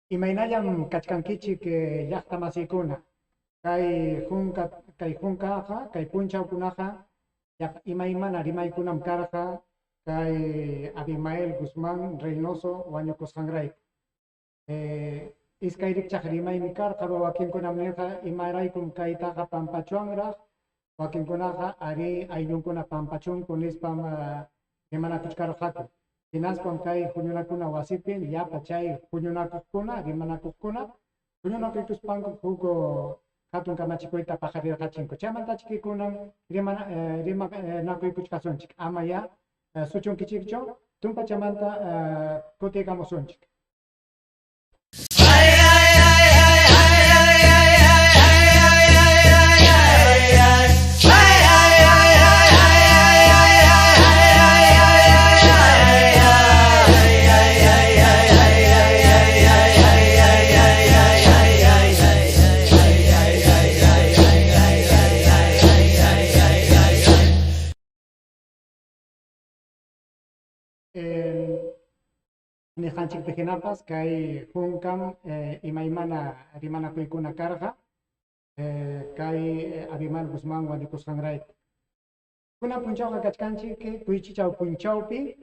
Imaynallam kachkankichik llaqta masiykuna, kay hunka kay hunkaqa kay punchawkunaqa imaymana rimaykunam karqa kay Abimael Guzmán Reynoso wañukusqanrayku. Iskay rikchaq rimaymi karqa, wakinkunam nirqa imaraykum kaytaqa pampachuwanraq, wakinkunaqa arí ayllunkuna pampachunku nispam rimanakuchkarqaku. Hinaspam kay huñunakuna wasipi llapa chay huñunakuqkuna, rimanakuqkuna huñunakuykuspanku huk hatun kamachikuyta paqarirqachinku. Chaymantachiki kunan rimanakuykuchkasunchik, amayá suchunkichikchu, tumpachamanta kutiykamusunchik. Nisqanchikpi hinapas kay hunkam imaymana rimanakuykuna karqa kay Abimael Guzmán wañukusqanrayku. Kunan punchawqa kachkanchik kuychichaw punchawpi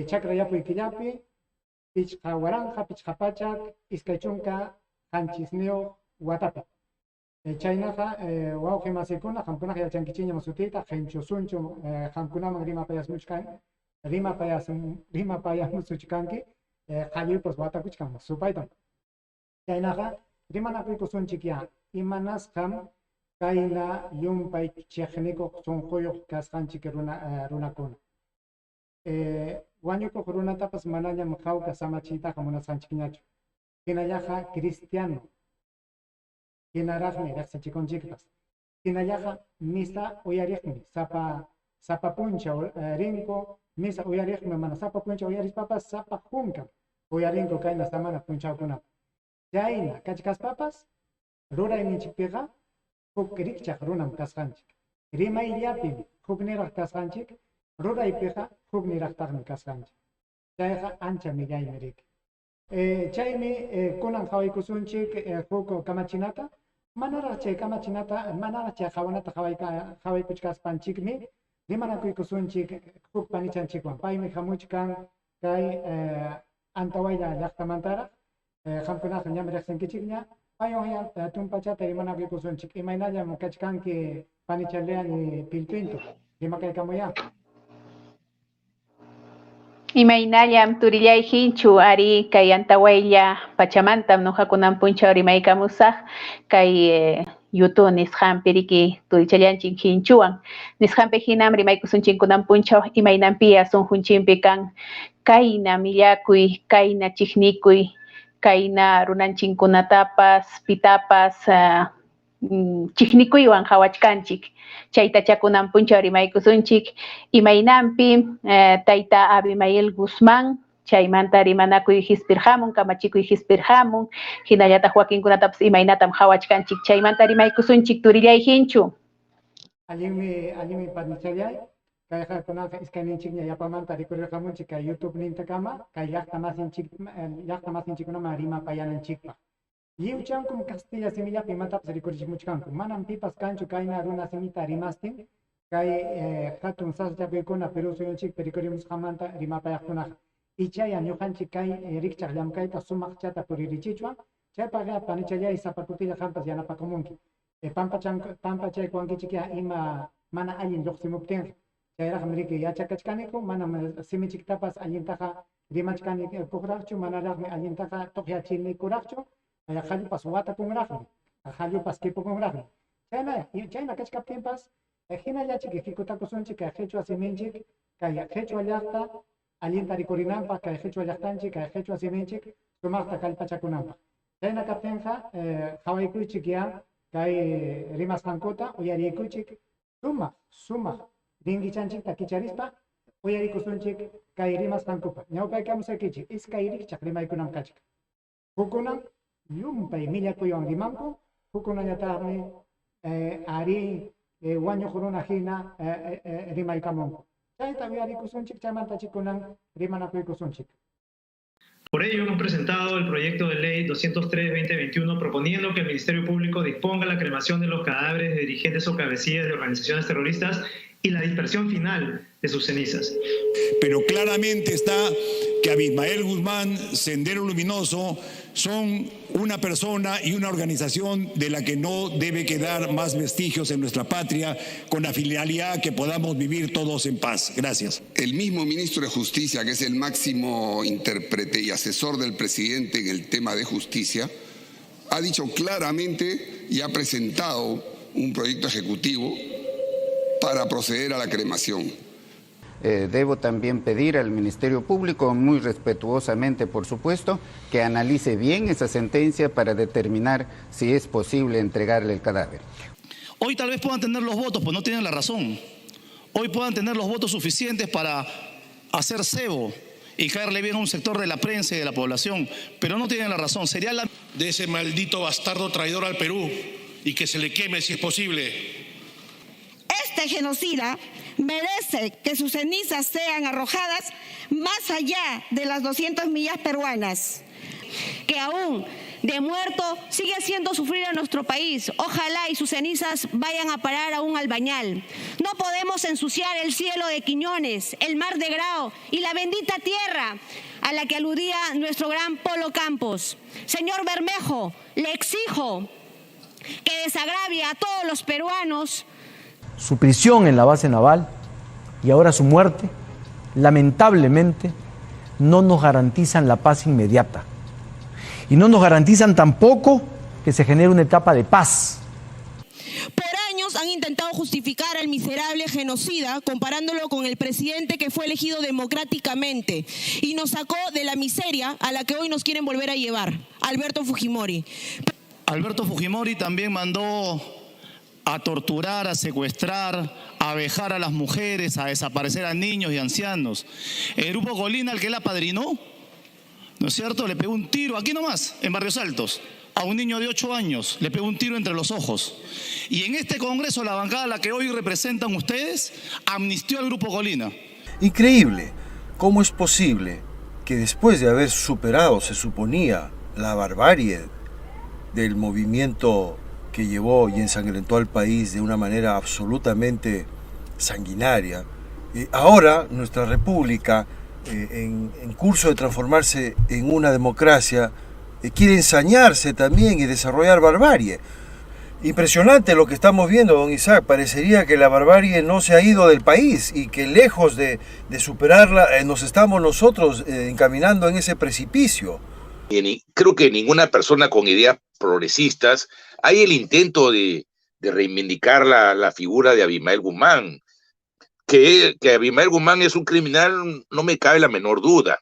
chakra yapuy killapi 5527 watapi. Chaynaqa wawqi masikuna, qamkunaqa yachankichikñam sutiyta, qinchu sunchu qamkunaman rimapayasmuchkan rimapayamusuchkanki qalluypas watakuchkan supaytam. Chaynaqa rimanakuykusunchikyá, imanasqam kayna llumpay chiqnikuq sunquyuq kasqanchik runakuna. Wañukuq runatapas manañam hawka samachiytaqa munasqanchikñachu. Hinallaqa cristiano hinaraqmi riqsichikunchikpas. Hinallaqa misa uyariqmi sapa sapa punchaw rinku, misa uyariqmi mana sapa punchaw uyarispapas sapa hunkam uyarinku kayna samana punchawkunapi. Chayna kachkaspapas rurayninchikpiqa huk rikchaq runam kasqanchik. Rimayllapim hukniraq kasqanchik, ruraypiqa hukniraqtaqmi kasqanchik. Chayqa ancha millaymi riki. Chaymi kunan qhawaykusunchik huk kamachinata, manaraq chay kamachinata, manaraq chay qhawanata qhawaykuchkaspanchikmi rimanakuykusunchik huk panichanchikwan. Paymi hamuchkan kay Antawaylla llaqtamantaraq, qamkunaqa ñam riqsinkichikña, paywan tumpachata rimanakuykusunchik. Imaynallam kachkanki panicha Leani Pilpinto, rimakaykamuyá. Imaynallam turillay Hinchu, arí, kay Antawaylla pachamantam nuqa kunan punchaw rimaykamusaq kay YouTube nisqanpi riki turichallanchik Hinchuwan. Nisqanpi hinam rimaykusunchik kunan punchaw imaynanpiya sunqunchikpi kan kayna millakuy, kayna chiqnikuy, kayna runanchikkunatapas, pitapas chiqnikuywan qhawachkanchik. Chaytacha kunan punchaw rimaykusunchik imaynanpi tayta Abimael Guzmán chaymanta rimanakuy hispirqamun, kamachikuy hispirqamun, hinallataq wakinkunatapas imaynatam qhawachkanchik. Chaymanta rimaykusunchik turillay Hinchu. Allinmi, allinmi panichallay. Kayqa kunanqa iskayninchikña yapamanta rikurirqamunchik kay YouTube nintakama, kay llaqta masinchik llaqta masinchikkunaman rimapayananchikpaq. Lliwchankum kastilla simillapi imatapas rikurichimuchkanku. Manam pipas kanchu kayna runa simita rimastin kay hatun sasachakuykuna Perú suyunchikpi rikurimusqanmanta rimapayaqkunaqa. Ichaya ñuqanchik kay rikchaq llamkayta sumaqchata puririchichwan, chaypaqqa panichallay sapa kutilla qampas yanapakumunki. Pampachaykuwankichikyá ima mana allin lluqsimuptinqa. Chayraqmi riki yachakachkaniku, manam simichiktapas allintaqa rimachkanikuqraqchu, manaraqmi allintaqa tuqyachinikuraqchu, qallupas watakunraqmi, qallupas kipukunraqmi. Chayna, chayna kachkaptinpas hinallachik hikutakusunchik kay qhichwa siminchik, kay qhichwa llaqta allinta rikurinanpaq, kay qhichwa llaqtanchik, kay qhichwa siminchik sumaqta kallpachakunanpaq. Chayna kaptinqa qawaykuychikyá kay rimasqankuta, uyariykuchik sumaq, sumaq rinrichanchikta kicharispa uyarikusunchik kay rimasqankupa. Ñawpaykamusaykichik iskay rikchaq rimaykunam kachkan. Hukkunam llumpay millakuywan rimanku, hukkunañataqmi arí wañuq runa hina rimaykamunku. Chayta uyarikusunchik, chaymantachik kunan rimanakuykusunchik. Por ello hemos presentado el proyecto de ley 203-2021 proponiendo que el Ministerio Público disponga la cremación de los cadáveres de dirigentes o cabecillas de organizaciones terroristas y la dispersión final de sus cenizas. Pero claramente está que Abimael Guzmán, Sendero Luminoso, son una persona y una organización de la que no debe quedar más vestigios en nuestra patria, con la finalidad que podamos vivir todos en paz. Gracias. El mismo ministro de Justicia, que es el máximo intérprete y asesor del presidente en el tema de justicia, ha dicho claramente y ha presentado un proyecto ejecutivo para proceder a la cremación. Debo también pedir al Ministerio Público, muy respetuosamente por supuesto, que analice bien esa sentencia para determinar si es posible entregarle el cadáver. Hoy tal vez puedan tener los votos, pues no tienen la razón. Hoy puedan tener los votos suficientes para hacer cebo y caerle bien a un sector de la prensa y de la población, pero no tienen la razón. Sería la... De ese maldito bastardo traidor al Perú y que se le queme si es posible. Este genocida merece que sus cenizas sean arrojadas más allá de las 200 millas peruanas. Que aún de muerto sigue haciendo sufrir a nuestro país. Ojalá y sus cenizas vayan a parar a un albañal. No podemos ensuciar el cielo de Quiñones, el mar de Grau y la bendita tierra a la que aludía nuestro gran Polo Campos. Señor Bermejo, le exijo que desagravie a todos los peruanos. Su prisión en la base naval y ahora su muerte, lamentablemente, no nos garantizan la paz inmediata. Y no nos garantizan tampoco que se genere una etapa de paz. Por años han intentado justificar al miserable genocida comparándolo con el presidente que fue elegido democráticamente y nos sacó de la miseria a la que hoy nos quieren volver a llevar, Alberto Fujimori. Alberto Fujimori también mandó a torturar, a secuestrar, a vejar a las mujeres, a desaparecer a niños y ancianos. El grupo Colina, al que él apadrinó, ¿no es cierto?, le pegó un tiro, aquí nomás, en Barrios Altos, a un niño de 8 años, le pegó un tiro entre los ojos. Y en este Congreso, la bancada a la que hoy representan ustedes, amnistió al grupo Colina. Increíble, ¿cómo es posible que después de haber superado, se suponía, la barbarie del movimiento que llevó y ensangrentó al país de una manera absolutamente sanguinaria, ahora nuestra república, en curso de transformarse en una democracia, quiere ensañarse también y desarrollar barbarie? Impresionante lo que estamos viendo, don Isaac. Parecería que la barbarie no se ha ido del país y que lejos de superarla, nos estamos nosotros encaminando en ese precipicio. Creo que ninguna persona con ideas progresistas hay el intento de reivindicar la figura de Abimael Guzmán. Que Abimael Guzmán es un criminal, no me cabe la menor duda.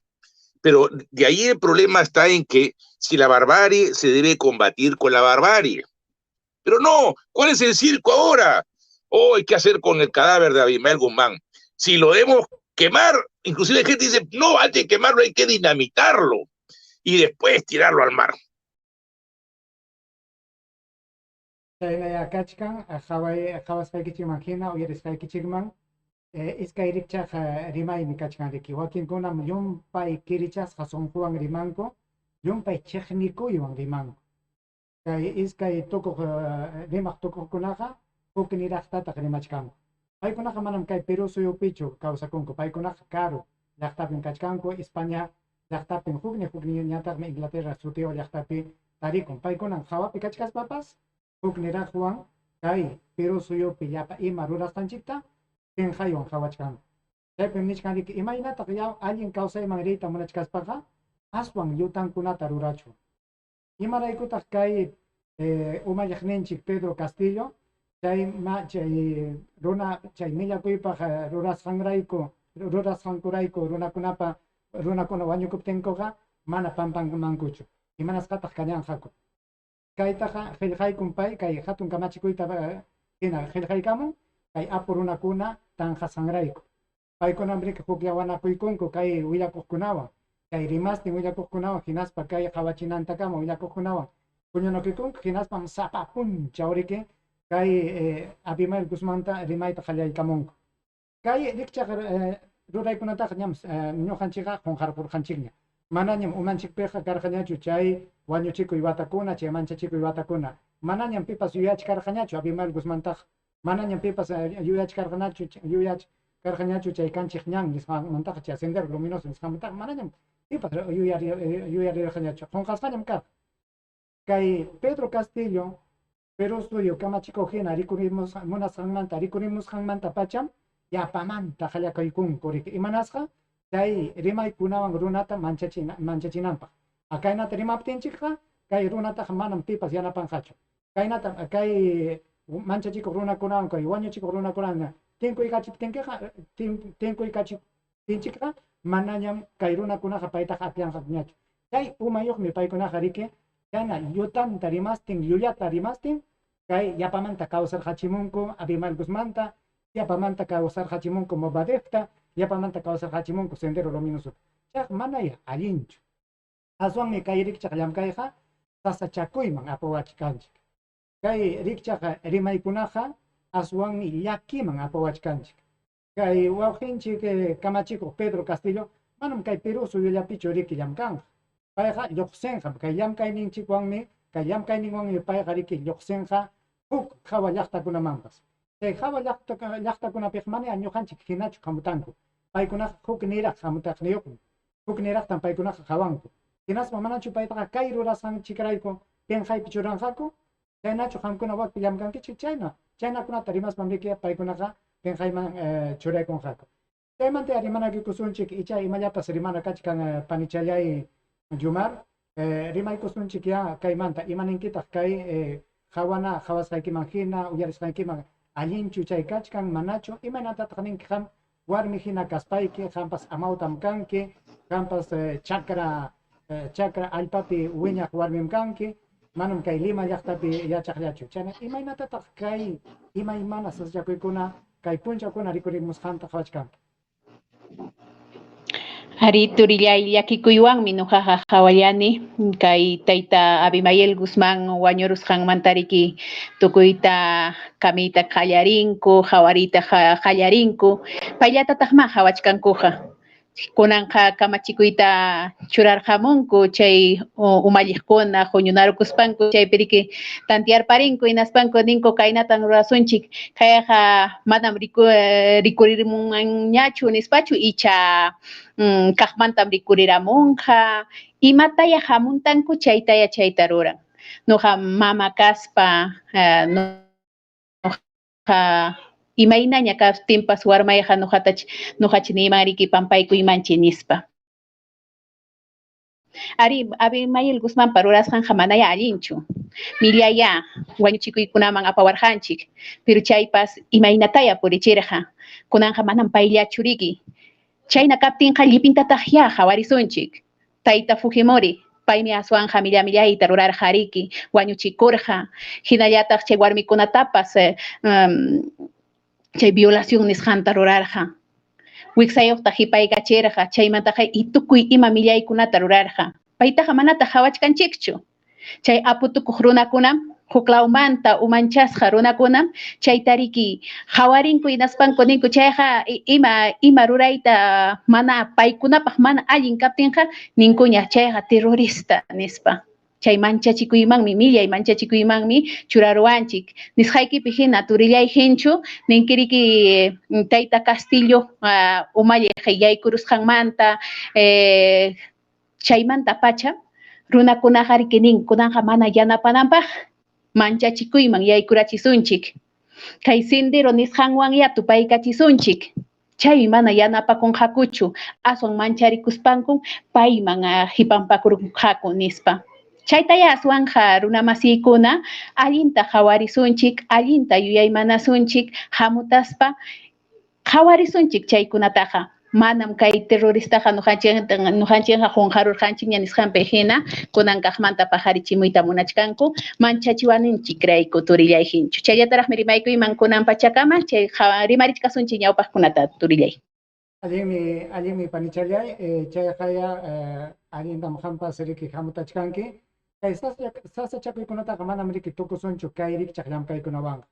Pero de ahí el problema está en que si la barbarie se debe combatir con la barbarie. Pero no, ¿cuál es el circo ahora? Oh, hay que hacer con el cadáver de Abimael Guzmán. Si lo debemos quemar, inclusive hay gente que dice, no, antes de quemarlo hay que dinamitarlo y después tirarlo al mar. Chaynaya kachkan, qhawasqaykichikman hina, uyarisqaykichikman, iskay rikchaq rimaymi kachkan riki. Wakinkunam llumpay kirichasqa sunquwan rimanku, llumpay chiqnikuywan rimanku. Kay iskay tukuq rimaq tukuqkunaqa hukniraqtataq rimachkanku. Paykunaqa manam kay Perú suyupichu kawsakunku, paykunaqa karu llaqtapim kachkanku, España llaqtapim hukniñataqmi Inglaterra sutiyuq llaqtapi tarikun. Paykunan hawapi kachkaspapas hukniraqwan kay Perú suyupi llapa ima rurasqanchikta pinqaywan qhawachkanku. Chaypim nichkan riki imaynataq allin kawsayman riyta munachkaspaqa aswan llutankunata rurachun. Imaraykutaq kay umalliqninchik Pedro Castillo chay runa chay millakuypaq rurasqanrayku rurasqankurayku runakunapa runakuna wañukuptinkuqa mana pampanmankuchu. Imanasqataq kañanqaku. Kaytaqa qillqaykun pay kay hatun kamachikuyta hina qillqaykamun kay apu runakuna tanqasqanrayku. Paykunam riki hukllawanakuykunku kay willakuqkunawan, kay rimastin willakuqkunawan hinaspa kay qhawachinantakama willakuqkunawan huñunakuykunku hinaspam sapa punchaw riki kay Abimael Guzmanta rimayta qallaykamunku. Kay rikchaq ruraykunataqa ñam ñuqanchikqa qunqarqurqanchikña. Manañam umanchikpiqa karqañachu chay wañuchikuy watakuna, chay manchachikuy watakuna. Manañam pipas yuyachkarqañachu Abimael Guzmantaqa. Manañam pipas yuyachkarqañachu chay kanchik ñan nisqanmantaqa, chay Sendero Luminoso nisqanmantaqa manañam pipas yuyarirqañachu. Qunqasqañam karqa. Kay Pedro Castillo, Perú suyu kamachikuq hina munasqanmanta rikurimusqanmantapacham yapamanta qallakuykunku riki. Imanasqa chay rimaykunawan runata manchachinanpaq. Kaynata rimaptinchikqa kay runataqa manam pipas yanapanqachu. Kaynata kay manchachikuq runakunawan kay wañuchikuq runakunawan tinkuykachiptinchikqa manañam kay runakunaqa paytaqa akllanqakuñachu. Chay umayuqmi paykunaqa riki chayna llutanta rimastin, llullata rimastin kay yapamanta kawsarqachimunku Abimael Guzmanta, yapamanta kawsarqachimunku Movadefta, yapamanta kawsarqachimunku Sendero Luminoso. Chayqa manaya allinchu. Aswanmi kay rikchaq llamkayqa sasachakuyman apawachkanchik. Kay rikchaq rimaykunaqa aswanmi llakiman apawachkanchik. Kay wawqinchik kamachikuq Pedro Castillo manam kay Perú suyullapichu riki llamkanqa. Payqa lluqsinqam, kay llamkayninchikwanmi, kay llamkayninwanmi payqa riki lluqsinqa huk hawa llaqtakunamanpas. Chay hawa llaqtakunapiqa mana ñuqanchik hinachu hamutanku. Paykunaqa huk niraq hamutaqniyuqmi. Huk niraqtan paykunaqa hawanku. Hinaspa manachu paytaqa kay rurasqanchikrayku pinqaypi churanqaku? Chaynachu qamkuna wakpi llamkankichik? Chayna, chaynakunata rimaspam riki paykunaqa pinqayman churaykunqaku. Chaymanta rimanakuykusunchik, icha imallapas rimana kachkan panichallay Yumar, rimaykusunchik ya kaymanta, imaninkitaq kay hawana hawasqaykiman hina, uyarisqaykiman allinchu chay kachkan, manachu, imaynatataq ninki qam warmi hina kaspayki, qampas amawtam kanki, qampas chakra allpapi wiñaq warmim kanki, manam kay Lima llaqtapi yachaqllachu. Chayna imaynatataq kay imaymana sasachakuykuna kay punchawkuna rikurimusqanta qhawachkanki? Ari turillay, llakikuywanmi ñuqaqa qhawallani kay tayta Abimael Guzmán wañurusqanmanta riki tukuyta kamiyta qallarinku, qhawariyta qallarinku, payllatataqmá qhawachkankuqa. Kunanqa kamachikuyta churarqamunku chay umalliqkuna huñunarukuspanku chaypi riki tantiarparinku hinaspanku ninku kaynatan rurasunchik, kayqa manam rikuriramunñachu nispachu icha kaqmantam rikuriramunqa, imataya hamuntanku chaytaya chayta ruran. Nuqa mama kaspa nuqa imaynaña kaptinpas warmayqa nuqach niyman riki pampaykuymanchi nispa. Ari Abimael Guzmanpa rurasqanqa manaya allinchu. Millaya wañuchikuykunaman apawarqanchik, pero chaypas imaynataya purichirqa. Kunanqa manam payllachu riki. Chayna kaptinqa llipintataq ya qhawarisunchik. Tayta Fujimori, paymi aswanqa millamillayta rurarqa riki, wañuchikurqa. Hinallataq chay warmikunatapas chay violación nisqanta rurarqa. Wiksayuqta hipaykachirqa, chaymantaqa tukuy ima millaykunata rurarqa. Paytaqa manataq qhawachkanchikchu. Chay aputukuq runakunam, huklawmanta umanchasqa runakunam, chayta riki qhawarinku hinaspanku ninku chayqa ima rurayta mana paykunapaq mana allin kaptinqa ninkuña chayqa terrorista nispa. Chay manchachikuymanmi, millay manchachikuymanmi churaruwanchik. Nisqaykipi hina turillay hinchu, ninkiriki tayta Castillo umalliq yaykurusqanmanta chaymanta pacha runakunaqa riki nin kunanqa mana yanapananpaq manchachikuyman yaykurachisunchik. Kay sendero nisqanwan ya tupaykachisunchik. Chaymi mana yanapakunqakuchu, aswan mancharikuspanku payman hipampakurunqaku nispa. Chaytaya aswanqa runamasiykuna allinta qhawarisunchik, allinta yuyaymanasunchik, hamutaspa qhawarisunchik chaykunataqa. Manam kay terroristaqa nuqanchikqa qunqarurqanchikña nisqanpi hina kunan kaqmanta paqarichimuyta munachkanku, manchachiwaninchikrayku turillay hinchu. Chayllataraqmi rimaykuyman kunan pachakama, chay rimarichkasunchik ñawpaqkunata turillay. Allinmi panichallay, chayqaya allintam qampas riki hamutachkanki. Kay sasachakuykunataqa manam riki tukusunchu kay rikchaq llamkaykunawanqa.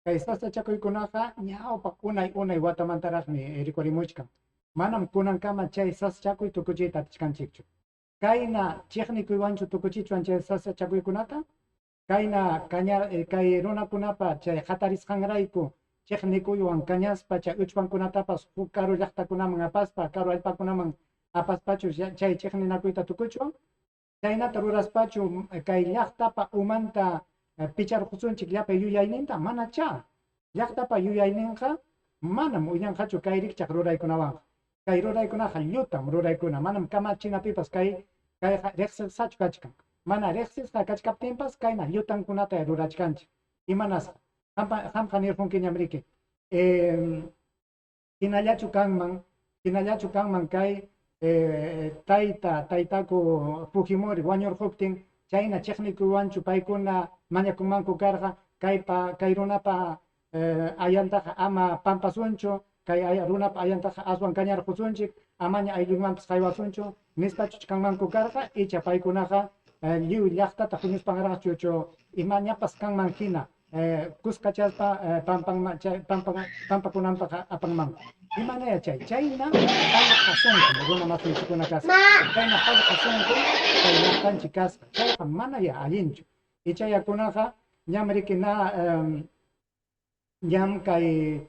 Kay sasachakuykunaqa ñawpaq unay unay watamantaraqmi rikurimuchkan. Manam kunankama chay sasachakuy tukuchiyta atichkanchikchu. Kayna chiqnikuywanchu tukuchichwan chay sasachakuykunata? Kayna kaña kay runakunapa chay hatarisqanrayku chiqnikuywan kañaspa chay uchpankunatapas huk karu llaqtakunaman apaspa, karu allpakunaman apaspachu chay chiqninakuyta tukuchwan? Chaynata ruraspachu kay llaqtapa umanta picharqusunchik llapa yuyayninta? Manachá. Llaqtapa yuyayninqa manam uyanqachu kay rikchaq ruraykunawanqa. Kay ruraykunaqa llutam ruraykuna, manam kamachinapipas kay kayqa riqsisqachu kachkan. Mana riqsisqa kachkaptinpas kayna llutankunata rurachkanchik. Imanasqa? Qampa qamqa nirqunkiñam riki. Hinallachu kanman, hinallachu kanman kay tayta, taytaku Fujimori wañurquptin chayna chiqnikuywanchu paykuna mañakunmanku karqa kaypa kay runapa ayantaqa ama pampasunchu, kay runapa ayantaqa aswan kañarqusunchik, amaña ayllunmanpas haywasunchu nispachu kanmanku karqa icha paykunaqa lliw llaqtata huñuspanraqchu imañapas kanman hina kuskachaspa pampanman pampakunanpaq apanmanku. Imanaya chay? Chayna pallqa sunqum runa masinchikkuna kasqa. Chayna pallqa sunqum kay llaqtanchik kasqa. Chayqa manaya allinchu. Ichayakunaqa ñam riki na ñam kay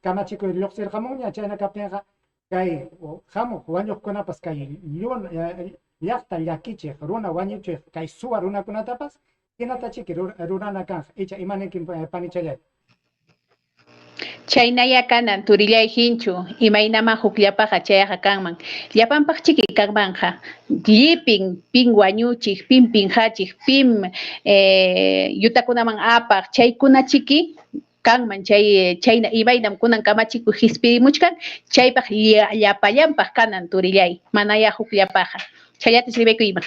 kamachikuy lluqsirqamunña, chayna kaptinqa kay hamuq wañuqkunapas kay llaqta llakichiq, runa wañuchiq, kay suwa runakunatapas hinatachiki rurana kanqa. Icha imaninkim panichallay? Chaynaya kanan turillay hinchu, imaynama hukllapaqa chayqa kanman. Llapanpaq chiki kanmanqa. Llipin, pin wañuchiq, pin pinqachiq, pin yutakunaman apaq, chaykuna chiki kanman chay chayna imaynam kunan kamachikuy qispirimuchkan, chaypaq llapallanpaq kanan turillay, manaya hukllapaqa. Chayllatas rimaykuyman.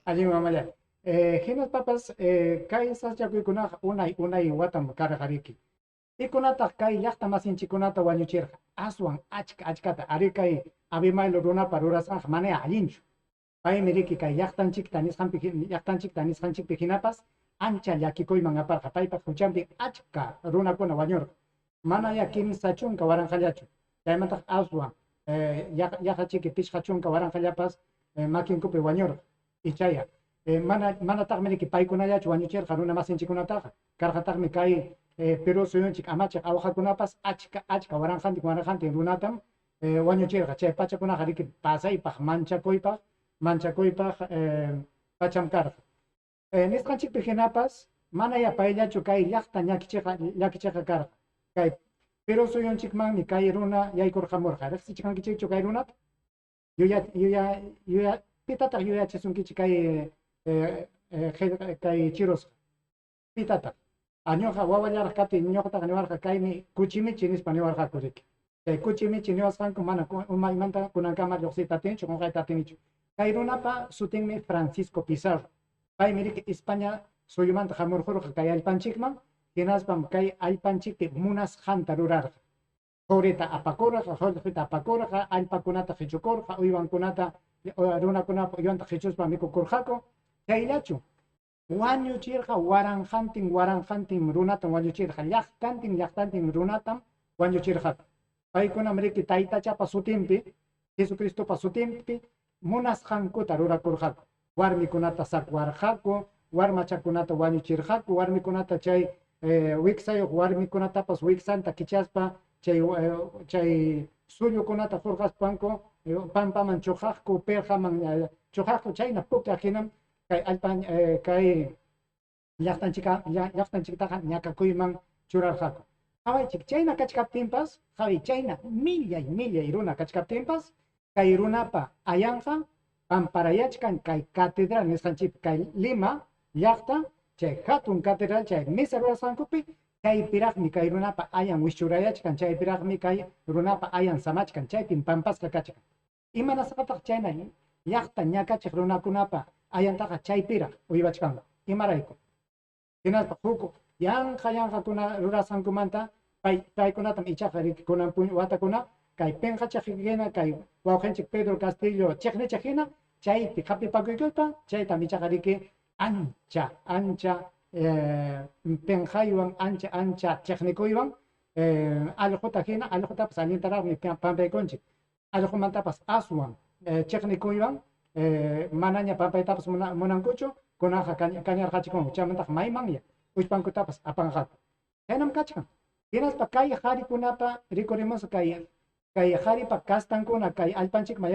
Allin mamallay. Hinaspapas kay sasachakuykunaqa unay unay watam karqa riki. Pikunataq kay llaqta masinchikkunata wañuchirqa? Aswan achka achkata. Arí kay Abimael runapa rurasqanqa manaya allinchu. Paymi riki kay llaqtanchikta nisqanpi llaqtanchikta nisqanchikpi hinapas ancha llakikuyman aparqa. Paypaq huchanpi achka runakuna wañurqa. Manaya 30 waranqallachu. Chaymantaq aswan yaqachiki 50 waranqallapas makinkupi wañurqa. Ichaya manataqmi riki paykunallachu wañuchirqa runa masinchikkunataqa. Karqataqmi kay Perú suyunchik amachiq awqakunapas achka achka waranqantin waranqantin runatam wañuchirqa. Chay pachakunaqa riki pasaypaq manchakuypaq manchakuypaq pacham karqa. Nisqanchikpi hinapas manaya payllachu kay llaqta llakichiqqa karqa. Kay Perú suyunchikmanmi kay runa yaykurqamurqa. Riqsichkankichikchu kay runata? Yuya yuya yuya pitataq yuyachisunkichik kay kay chirusqa? Pitataq? Ñuqa wawallaraq kaptin ñuqataqa niwarqa kaymi kuchimichi nispa niwarqaku riki. Chay kuchimichi niwasqanku mana umaymanta kunankama lluqsiyta atinichu, qunqayta atinichu. Kay runapa sutinmi Francisco Pizarro. Paymi riki España suyumanta hamurqurqa kay allpanchikman, hinaspam kay allpanchikpi munasqanta rurarqa. Qurita apakurqa, qullqita apakurqa, allpakunata qichukurqa, uywankunata runakunapa uywanta qichuspa mikukurqaku. Chayllachu? Wañuchirqa waranqantin waranqantin runatam wañuchirqa, llaqtantin llaqtantin runatam wañuchirqaku. Paykunam riki taytachapa sutinpi, Jesucristopa sutinpi munasqankuta rurakurqaku. Warmikunata sakwarqaku, warmachakunata wañuchirqaku, warmikunata chay wiksayuq warmikunatapas wiksanta kichaspa chay chay sullukunata hurqaspanku pampaman chuqaqku, pirqaman chuqaqku, chayna pukllaq hinam kay allpa kay llaqtanchiktaqa ñakakuyman churarqaku. Qawaychik, chayna kachkaptinpas, qaway chayna millay millay runa kachkaptinpas, kay runapa ayanqa pamparayachkan kay catedral nisqanchikpi, kay Lima llaqta, chay hatun catedral, chay misa rurasqankupi, chaypiraqmi kay runapa ayan wischurayachkan, chaypiraqmi kay runapa ayan samachkan, chaypim pampasqa kachkan. Imanasqataq chayna llaqta ñakachiq runakunapa ayantaqa chaypiraq uywachkanku? Imarayku? Hinaspa huk yanqa yanqakuna rurasqankumanta paykunatam ichaqa riki kunan watakuna kay pinqachiq hina kay wawqinchik Pedro Castillo chiqnichiq hina chaypi qapipakuykuspa chaytam ichaqa riki ancha ancha pinqaywan ancha ancha chiqnikuywan allquta hina allqutapas allintaraqmi pampaykunchik. Allqumantapas aswan chiqnikuywan Manaña pampaytapas munankuchu, kunanqa kañarqachikunku, chaymantaqa maymanya uchpankutapas apanqaku. Chaynam kachkan. Hinaspa kay qarikunapa rikurimusqa kay qaripa kastankuna kay allpanchikman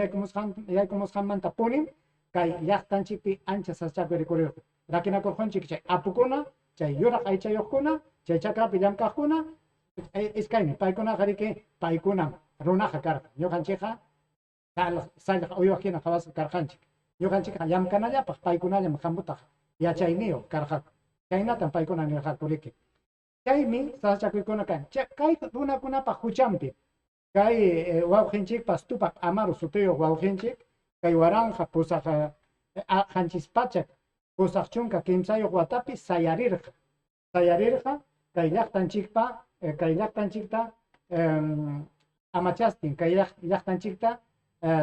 yaykumusqanmantapunim kay llaqtanchikpi ancha sasachakuy rikurirqan. Rakinakurqunchik chay apukuna, chay yuraq aychayuqkuna, chay chakrapi llamk'aqkuna, iskaymi paykunaqa riki paykunam runaqa karqa. Ñuqanchikqa sallqa uywaq hina qhawasqa karqanchik. Ñuqanchikqa llamk'anallapaq paykunallam hamutaq yachayniyuq karqaku. Chaynatam paykuna nirqaku riki. Chaymi sasachakuykuna kan. Kay runakunapa huchanpi kay wawqinchikpas Tupac Amaru sutiyuq wawqinchik kay 1883 watapi sayarirqa. Sayarirqa kay llaqtanchikpa kay llaqtanchikta amachastin, kay llaqtanchikta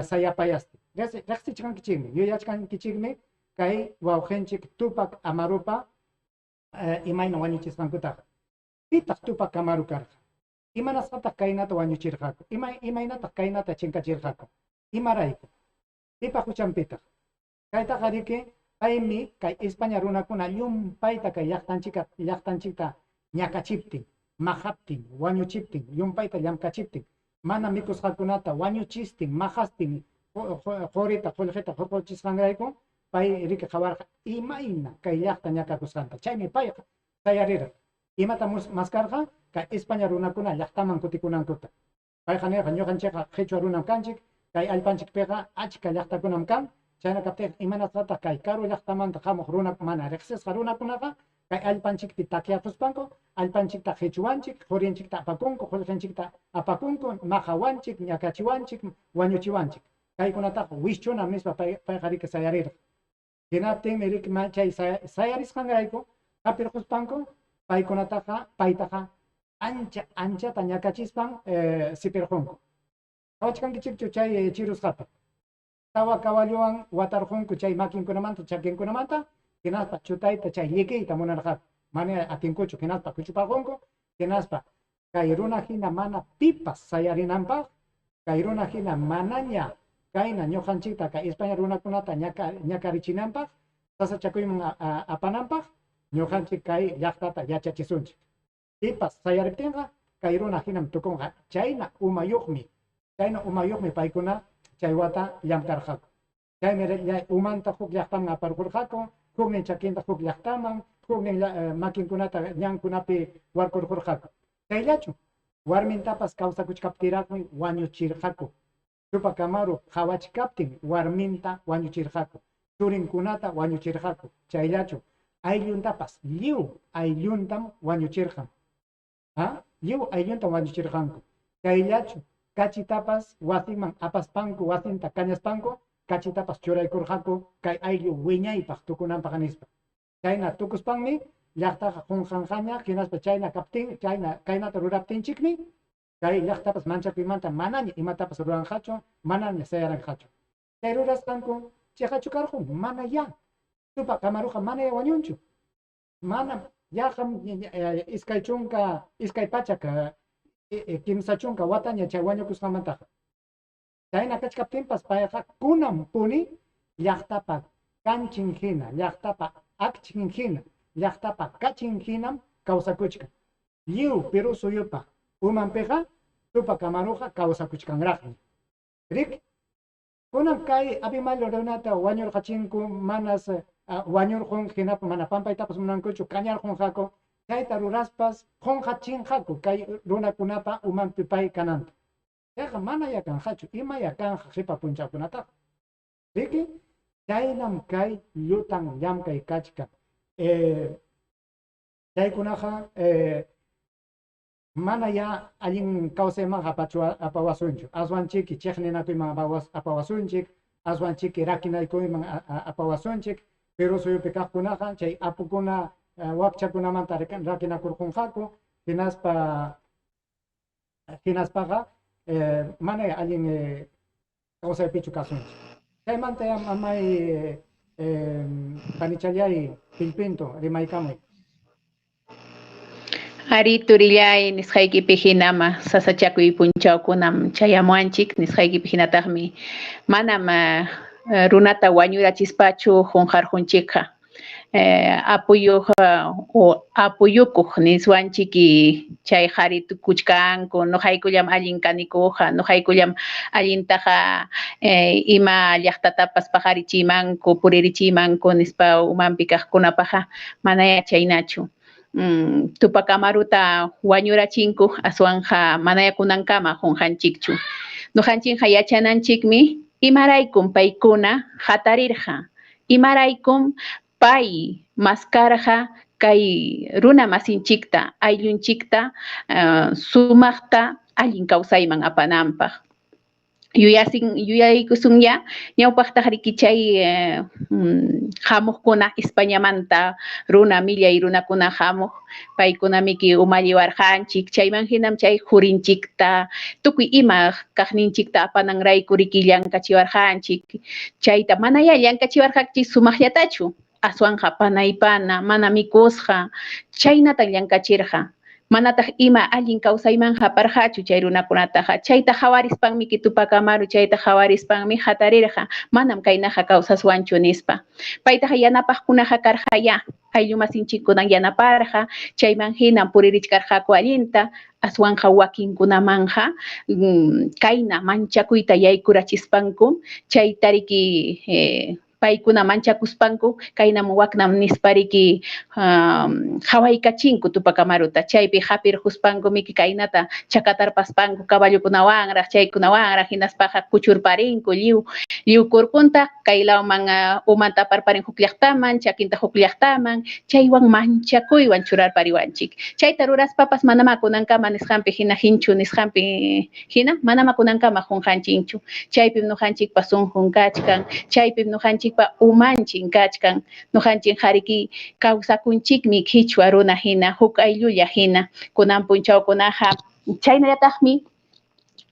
sayapayastin. Riqsichkankichikmi, yuyachkankichikmi kay wawqinchik Tupac Amarupa imayna wañuchisqankutaqa. Pitaq Tupac Amaru karqa? Imanasqataq kaynata wañuchirqaku? Imaynataq kaynata chinkachirqaku? Imarayku? Pipa huchanpitaq? Kaytaqa riki paymi kay España runakuna llumpayta kay llaqtanchikta ñakachiptin, maqaptin, wañuchiptin, llumpayta llamkachiptin, mana mikusqakunata wañuchistin, maqastin, qurita, qullqita hurquchisqanrayku pay riki qhawarqa imayna kay llaqta ñakakusqanta. Chaymi payqa sayarirqa. Imata maskarqa? Kay España runakuna llaqtaman kutikunankuta. Payqa nirqa ñuqanchikqa qhichwa runam kanchik, kay allpanchikpiqa achka llaqtakunam kan, chayna kaptinqa imanasqataq kay karu llaqtamanta hamuq runa mana riqsisqa runakunaqa kay allpanchikpi takyaquspanku allpanchikta qhichwanchik, qurinchikta apakunku, qullqinchikta apakunku, maqawanchik, ñakachiwanchik, wañuchiwanchik. Kaykunataqa wischunam nispa payqa riki sayarirqa. Hinaptinmi riki chay sayarisqanrayku hapirquspanku paykunataqa paytaqa ancha anchata ñakachispan sipirqunku. Qhawachkankichikchu chay chirusqata? Tawa kawalluwan watarqunku chay makinkunamanta chakinkunamanta, hinaspa chutayta chay llikiyta munarqaku. Mana atinkuchu, hinaspa kuchuparqunku, hinaspa kay runa hina mana pipas sayarinanpaq, kay runa hina manaña kayna ñuqanchikta kay España runakunata ñakarichinanpaq, sasachakuyman apananpaq, ñuqanchik kay llaqtata yachachisunchik. Pipas sayariptinqa kay runa hinam tukunqa. Chayna umayuqmi paykuna chay wata llamkarqaku. Chaymi umanta huk llaqtaman aparqurqaku, huknin chakinta huk llaqtaman, huknin makinkunata ñankunapi warkurqurqaku. Chayllachu, warmintapas kawsakuchkaptinraqmi wañuchirqaku. Tupac Amaru qhawachkaptin warminta wañuchirqaku, churinkunata wañuchirqaku. Chayllachu, aylluntapas lliw aylluntam wañuchirqan. Lliw aylluntam wañuchirqanku. Chayllachu, kachitapas wasinman apaspanku, wasinta kañaspanku, kachitapas churaykurqaku kay ayllu wiñaypaq tukunanpaq nispa. Chayna tukuspanmi llaqtaqa qunqanqaña, hinaspa chayna kaptin, chayna kaynata ruraptinchikmi kay llaqtapas manchakuymanta manaña imatapas ruranqachu, manaña sayaranqachu. Chay rurasqanku chiqachu karqun? Mana ya. Tupac Amaruqa mana ya wañunchu. Manam yaqam 230 wataña chay wañukusqanmantaqa. Chayna kachkaptinpas payqa kunan puni llaqtapa kanchin hina, llaqtapa akchin hina, llaqtapa kachin hinam kawsakuchkan. Lliw Perú suyupa umanpiqa Tupac Amaruqa kawsakuchkanraqmi. Rik, kunan kay Abimael runata wañurqachinku, manas wañurqun hinapa mana pampaytapas munankuchu, kañarqunqaku, chayta ruraspas qunqachinqaku kay runakunapa umanpi pay kananta. Chayqa mana ya kanqachu, ima ya kanqa qipa punchawkunataqa. Riki, chaynam kay llutan llamkay kachkan. Chaykunaqa mana ya allin kawsaymanqa apawasunchu. Aswanchiki chiqninakuyman apawasunchik, aswanchiki rakinaykuyman apawasunchik. Perú suyupi kaqkunaqa chay apukuna wakchakunamanta rakinakurqunqaku, hinaspaqa mana allin kawsaypichu kasunchik. Chaymanta ya mamay panichalay Pillpinto rimaykamuy. Ari turillay nisqaykipi hinama sasachakuy punchawkunam chayamuwanchik nisqaykipi hinataqmi manam Runata wañurachispachu qunqarqunchikqa. Apuyuq o apuyukuq niswanchik chay qhari tukuchkanku, nuqaykullam allin kanikuqa, nuqaykullam allintaqa ima llaqtatapas paqarichiymanku, puririchiymanku nispa umanpi kaqkunapaqqa manayá chaynachu. Tupac Amaruta wañurachinku, aswanqa manayá kunankama qunqanchikchu. Nuqanchikqa yachananchikmi imaraykum paykuna hatarirqa, imaraykum pay maskarqa kay runa masinchikta, ayllunchikta sumaqta allin kawsayman apananpaq. Yuyaykusunyá ñawpaqtaq riki chay hamuqkuna Españamanta runa millay runakuna hamuq, paykunamiki umalliwarqanchik, chayman hinam chay qurinchikta, tukuy ima kaqninchikta apananrayku riki llankachiwarqanchik, chayta manayá llankachiwarqanchik sumaqllatachu, aswanqa panaypana, mana mikusqa, chaynatan llankachirqa. Manataq ima allin kawsaymanqa aparqachu chay runakunataqa. Chayta qawarispanmi Tupac Amaru chayta qawarispanmi hatarirqa, manam kaynaqa kawsaswanchu nispa. Paytaqa yanapaqkunaqa karqayá, ayllumasinchikkunan yanaparqa, chayman hinam puririchkarqaku allinta, aswanqa wakinkunamanqa kayna manchakuyta yaykurachispankum chayta riki paykuna manchakuspanku kaynam waknam nispa riki qawaykachinku Tupac Amaruta, chaypi hapirquspanku miki kaynata chakatarpaspanku caballokunawanraq, chaykunawanraq, hinaspaqa kuchurparinku lliw lliw kurkunta kay lawman umanta aparparin huk llaqtaman, chakinta huk llaqtaman, chaywan manchakuywan churarpariwanchik. Chayta ruraspapas manamá kunankama nisqanpi hina hinchu nisqanpi hina manamá kunankama qunqanchinchu. Chaypim nuqanchikpa sunqun kachkan, chaypim nuqanchikpa umanchin kachkan, nuqanchik qariki kawsakunchikmi qhichwa runa hina, huk ayllulla hina. Kunan punchawkunaqa chaynallataqmi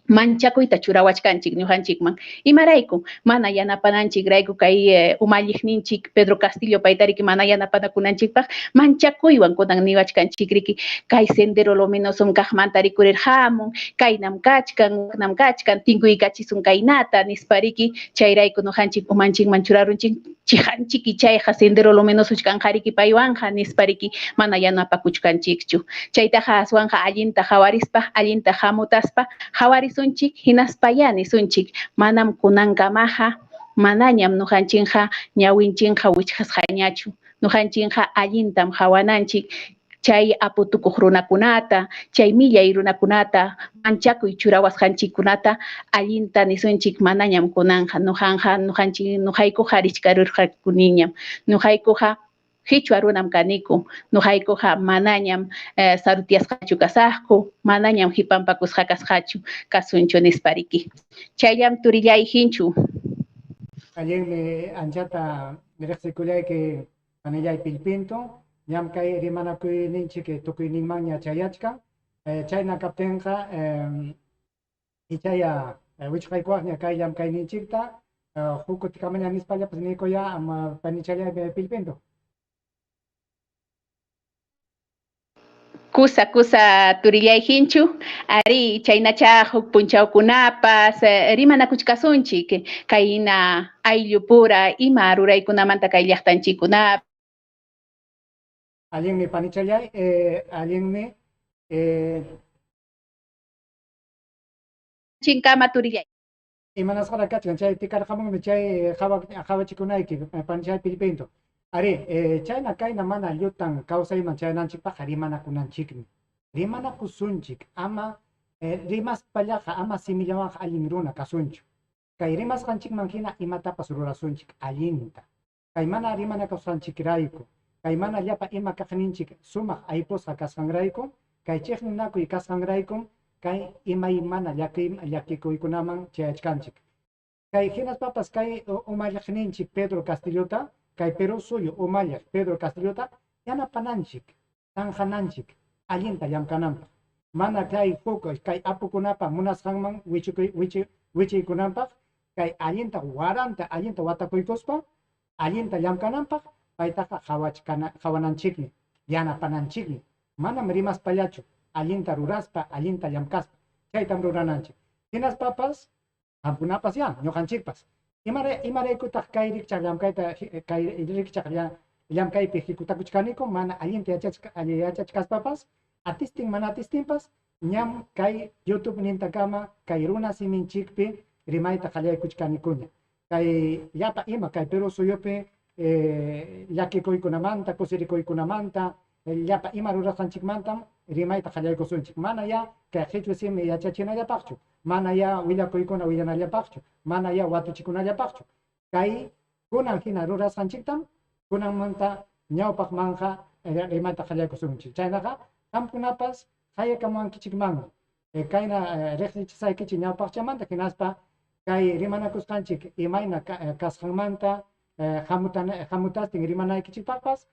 manchakuyta churawachkanchik ñuqanchikman. Imarayku mana yanapananchikrayku kay umalliqninchik Pedro Castillo paytariki mana yanapanakunanchikpaq manchakuywan kunan niwachkanchik riki kay Sendero Luminosom kaqmanta rikurirqamun, kaynam kachkan, waknam kachkan, tinkuykachisun kaynata nispa riki chayrayku ñuqanchik umanchikman churarunchik chiqanchiki chayqa Sendero Luminoso kanqa riki paywanqa nispa riki mana yanapakuchkanchikchu. Chaytaqa aswanqa allinta qawarispa, allinta hamutaspa qawarisunchik hinaspayá nisunchik manam kunankamaqa manañam ñuqanchikqa ñawinchinqa wichqasqañachu, ñuqanchikqa allintam qawananchik chay aputukuq runakunata, chay millay runakunata, manchakuy churawasqanchikkunata allinta nisunchik manañam kunanqa ñuqanqa ñuqanchik ñuqaykuqa richkarurqakuniñam, ñuqaykuqa qhichwa runam kaniku, ñuqaykuqa manañam sarutiyasqachu kasaqku, manañam hipampakusqa kasqachu kasunchu nispa riki. Chayllam turillay hinchu. Allinmi anchata riqsikullayki panillay Pillpinto, ñam kay rimanakuyninchik tukuyninmanña chayachkan, chayna kaptinqa ichaya wichqaykuwaqña kay llamkayninchikta huk kutikamaña nispallapas niykuya ama panichallay Pillpinto. Kusa kusa turillay hinchu, ari chaynacha huk punchawkunapas rimanakuchkasunchik kayna ayllupura ima ruraykunamanta kay llaqtanchikkunapi. Allinmi panichallay, allinmi. Chinkama turillay. Imanasqara kachkan chay tikarqamunmi chay qawachikunayki panichay Pillpinto. Ari, chayna kayna mana llutan kawsayman chayananchikpaqqa rimanakunanchikmi. Rimanakusunchik, ama rimaspallaqa ama simillawanqa allin runa kasunchu. Kay rimasqanchikman hina imatapas rurasunchik allinta. Kay mana rimanakusqanchikrayku, kay mana llapa ima kaqninchik sumaq aypusqa kasqanrayku, kay chiqninakuy kasqanraykum, kay imaymana llakikuykunaman chayachkanchik. Kay hinaspapas kay umalliqninchik Pedro Castillota, kay Perú suyu umalliq Pedro Castillota yanapananchik, tanqananchik, allinta llamkananpaq. Mana kay huk kay apukunapa munasqanman wichiykunanpaq, kay allinta waranta, allinta watakuykuspa, allinta llamkananpaq, paytaqa qawananchikmi, yanapananchikmi. Manam rimaspallachu, allinta ruraspa, allinta llamkaspa, chaytam rurananchik. Hinaspapas, qamkunapas ya, ñuqanchikpas. Imaraykutaq kay rikchaq llamkayta kay rikchaq llamkaypi hikutakuchkaniku mana allinta yachachkaspapas, atistin mana atistinpas, ñam kay YouTube nintakama kay runa siminchikpi rimayta qallaykuchkanikuña. Kay llapa ima kay Perú suyupi llakikuykunamanta, kusirikuykunamanta, llapa ima rurasqanchikmantam rimayta qallaykusunchik. Mana ya kay qhichwa simi yachachinallapaqchu, mana ya willakuykuna willanallapaqchu, mana ya watuchikunallapaqchu. Kay kunan hina rurasqanchiktam kunanmanta ñawpaqmanqa rimayta qallaykusunchik. Chaynaqa qamkunapas qayakamuwankichikmanmi. Kayna riqsichisaykichik ñawpaqchamanta hinaspa kay rimanakusqanchik imayna kasqanmanta hamutastin rimanaykichikpaqpas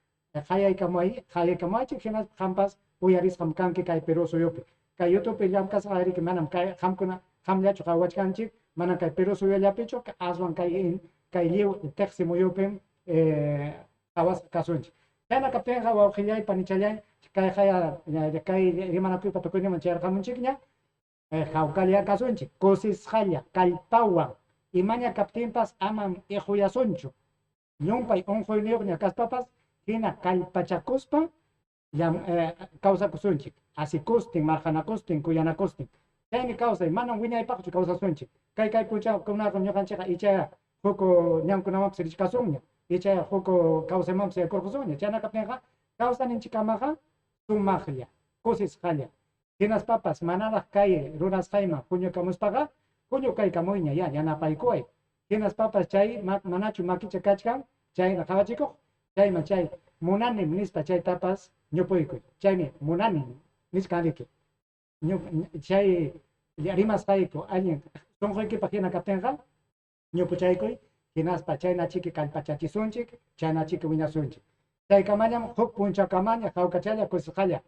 qayaykamuwaychik hinaspa qampas uyarisqam kanki kay Perú suyupi. Kay YouTubepi llamkasqa riki manam kay qamkuna qamllachu qawachkanchik, manam kay Perú suyullapichu, aswan kay lliw tiqsi muyupim qawasqa kasunchik. Chayna kaptinqa wawqillay panichallay kay kay rimanakuypa tukuyninman chayarqamunchikña, hawkalla kasunchik, kusisqalla, kallpawan, imaña kaptinpas amam iquyasunchu. Llumpay unquyniyuqña kaspapas hina kallpachakuspa kawsakusunchik, asikustin, marqanakustin, kuyanakustin. Chaymi kawsay, manam wiñaypaqchu kawsasunchik. Kay kay punchawkunaqa ñuqanchikqa icha huk ñankunamanpas richkasunña, icha huk kawsaymanpas yaykurqusunña. Chayna kaptinqa kawsaninchikkamaqa sumaqlla, kusisqalla. Hinaspapas manaraq kay rurasqayman huñukamuspaqa huñukaykamuyña ya yanapaykuway. Hinaspapas chay manachu makicha kachkan chayna qawachikuq, chayman chay munanim nispa chaytapas ñupuykuy. Chaymi munanim nichkan riki. Chay rimasqayku allin sunquykipaq hina kaptinqa ñupuchaykuy, hinaspa chayna chiki kallpachachisunchik, chayna chiki wiñasunchik. Chaykamallam huk punchawkamaña hawkachalla kusisqalla.